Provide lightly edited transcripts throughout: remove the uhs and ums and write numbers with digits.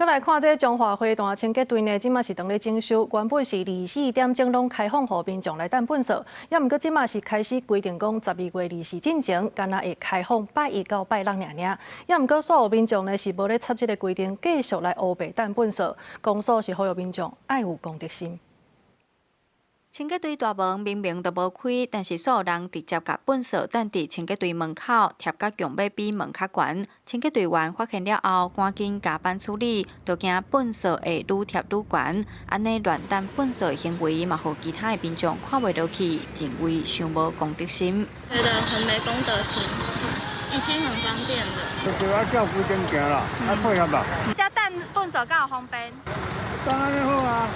閣來看這個彰化花壇清潔隊呢，這馬是當咧整修，原本是24點鐘攏開放予民眾來擲糞埽，猶毋過這馬是開始規定講12月24進前，干焦會開放拜一到拜六爾爾。猶毋過所有民眾呢是無咧插這个規定，繼續來烏白擲糞埽。公所是呼籲民眾愛有公德心。清潔隊大門明明都無開，但是所有人直接共糞埽擲佇清潔隊門口，疊甲牆尾比門較懸。清潔隊員發現了後，趕緊加班處理，就驚糞埽會愈疊愈懸。按呢亂擲糞埽的行為，嘛予其他的民眾看袂落去，認為傷無公德心。覺得很沒公德心，已經很方便了。就愛照規定行啦，愛配合吧。遮擲糞埽敢有方便？當然好啊，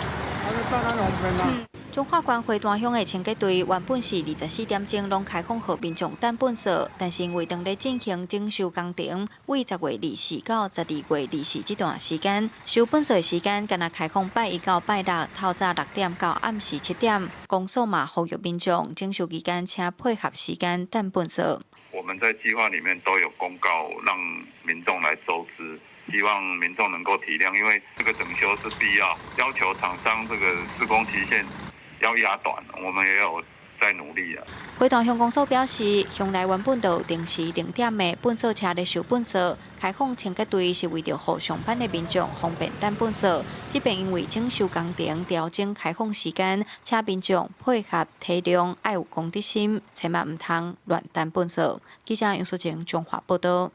按呢當然方便啦。彰化縣花壇鄉的清潔隊原本是24點鐘攏開放予民眾擲糞埽，但是因為當咧進行整修工程，為10月24到12月24這段時間，收糞埽的時間干焦開放拜一到拜六，透早6點到暗時7點。公所嘛呼籲民眾整修期間請配合時間擲糞埽。我們在計劃裡面都有公告，讓民眾來周知，希望民眾能夠體諒，因為這個整修是必要，要求廠商這個施工期限要壓短，我們也有在努力啊。花壇鄉公所表示，鄉內原本就有定時定點的糞埽車咧收糞埽，開放清潔隊是為著予上班的民眾方便擲糞埽。這擺因為整修工程調整開放時間，請民眾配合體諒，愛有公德心，千萬毋通亂擲糞埽。記者楊淑靜彰化報道。